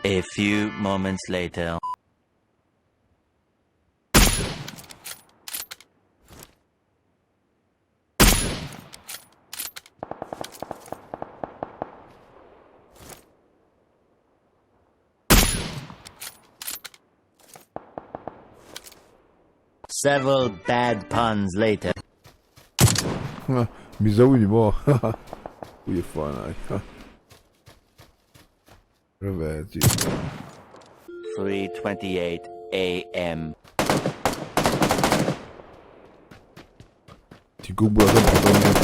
A few moments later. Several bad puns later. Mizo i ni maw? Ui a fan ai. Reve chi. 3:28 a.m. Thingkung bulah chuan pakhat a awm a.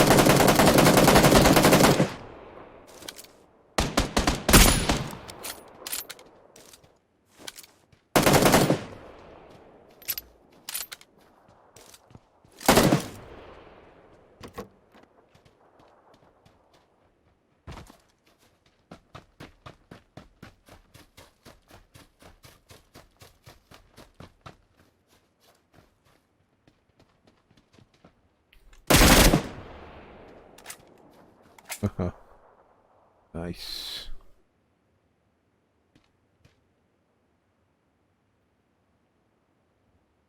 Nice.